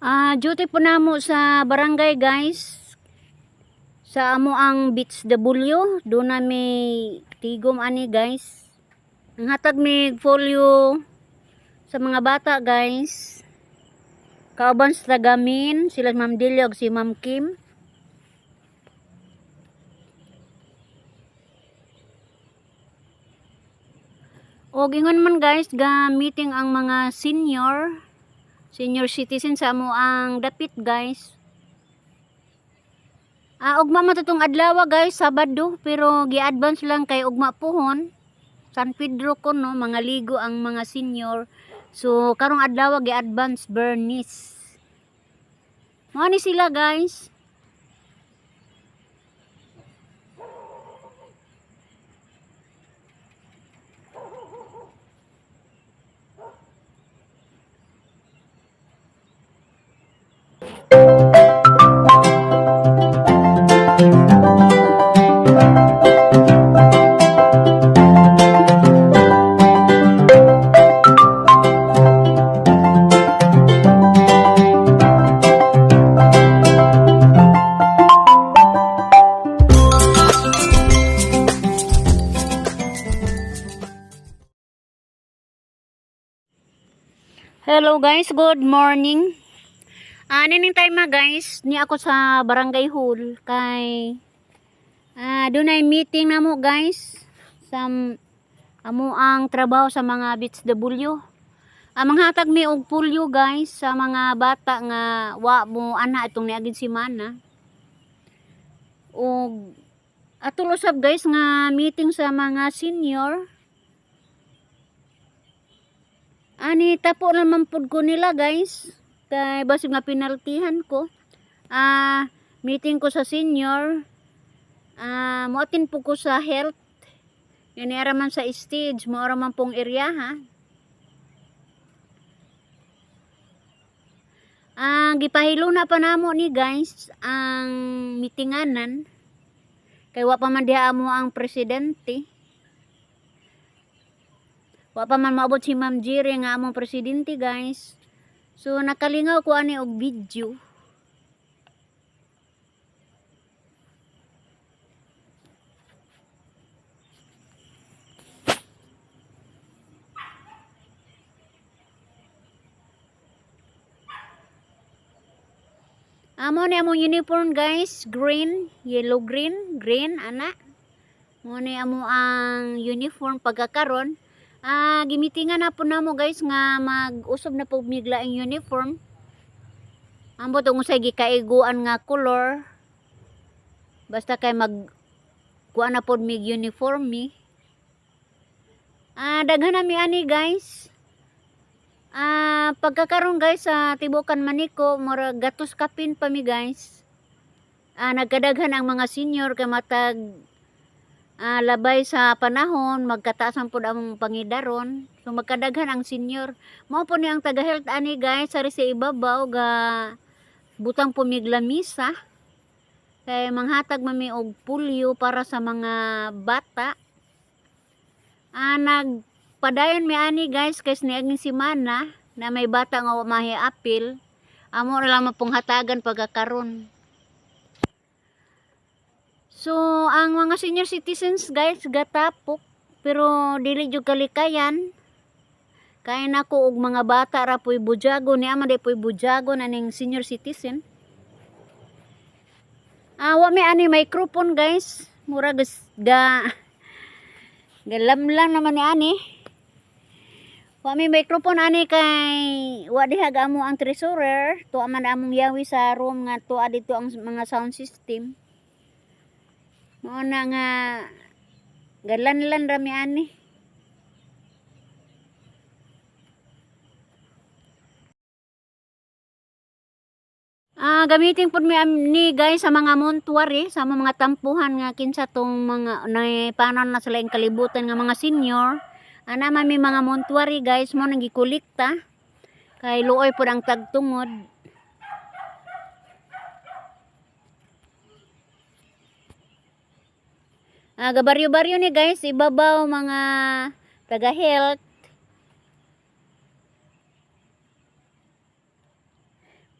Duty po namo sa barangay, guys. Sa amo ang Beach W, doon na may tigom ani, guys. Ang hatag may folio sa mga bata, guys. Kauban sa tagamin, sila Ma'am Delia ug si Ma'am Kim. Og ingon man, guys, ga meeting ang mga senior senior citizen sa amo ang dapit, guys. Ugma man to tong adlaw, guys, Sabado, pero gi-advance lang kay ugma puhon. San Pedro ko no, mga ligo ang mga senior. So karong adlaw gi-advance Bernice. Mao ni sila, guys. Hello guys, good morning. Nining time ma, guys, ni ako sa barangay hall kay dunay meeting na mo, guys, sa amo ang trabaho sa mga Beach W. Manghatag mi og pulyo, guys, sa mga bata nga wa mo ana itong niaging semana. Og atol usab, guys, nga meeting sa mga senior. Ani tapo naman pud ko nila, guys. Kay basig nga penaltihan ko. Meeting ko sa senior. Moatin po ko sa health. Yan ara man sa stage, mo ara man pong area ha. Gipahilo na pa namo ni, guys, ang mitinganan. Kay wa pa man diha amo ang presidente. Wa pa man maabot si Ma'am Jerry nga among presidente, guys. So nakalingaw ko ani og video. Amo ni among uniform, guys, green, yellow green, green ana. Mo ni amo ang uniform pagkakaron. Gimitingan na po namo, guys, nga mag-usob na po miglaing uniform. Ambot ug unsay gikaiguan nga color. Basta kay mag kuan na pod mig uniform mi. Daghan na mi ani, guys. Pagkakaron, guys, sa tibukan Maniko, murag gatos kapin pa mi, guys. Nagkadaghan ang mga senior kay matag labay sa panahon, magkataasan pod ang pangidaron. So magkadaghan ang senior. Mao po ni ang taga health ani, guys, sari sa ibabaw ga butang po mig lamisa. Kay manghatag mami og pulyo para sa mga bata. Nagpadayon mi ani, guys, kay niaging semana na may bata nga wa mahiapil. Amo ra lamang pong hatagan pagkakaron. So, ang mga senior citizens, guys, gatapok pero dili jud kalikayan. Kaya nako og mga bata ra po'y budyago ni ama di po'y budyago na ning senior citizen. Wa mi ani microphone, guys. Mura gas ga galamlang naman ni ani. Wa mi microphone ani kay wa diha amo ang treasurer, tuwa man among yawi sa room nga tuwa dito ang mga sound system. Mao na nga galanlan ra mi ani. Gamitin pud mi ni, guys, sa mga mortuary, sa mga tampuhan nga kinsa tong mga naipanan na sila kalibutan nga mga senior. Ana man mi mga mortuary, guys, mo nang gikolekta. Kay luoy pud ang tagtungod. Gabaryo-baryo ni, guys, ibabaw mga taga health.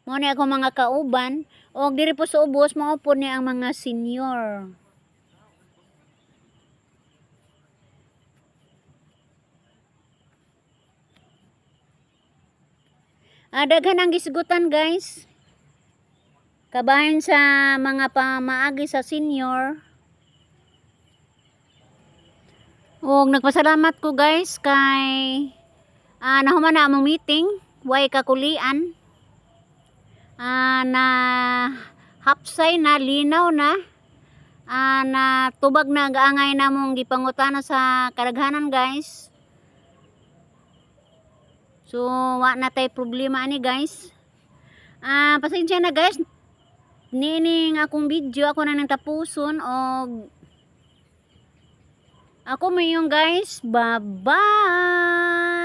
Mao ni ako mga kauban og diri po sa ubos mao po ni ang mga senior. Daghan ang gisgutan, guys. Kabahin sa mga pamaagi sa senior. Og nagpasalamat ko, guys, kay nahuman na among meeting, way kakulian. Na hapsay na, linaw na. Na tubag na ang angay namong gipangutana sa kadaghanan, guys. So wa na tay problema ani, guys. Pasensya na, guys. Niining akong video ako na nang tapuson og ako mayon, guys. Bye-bye.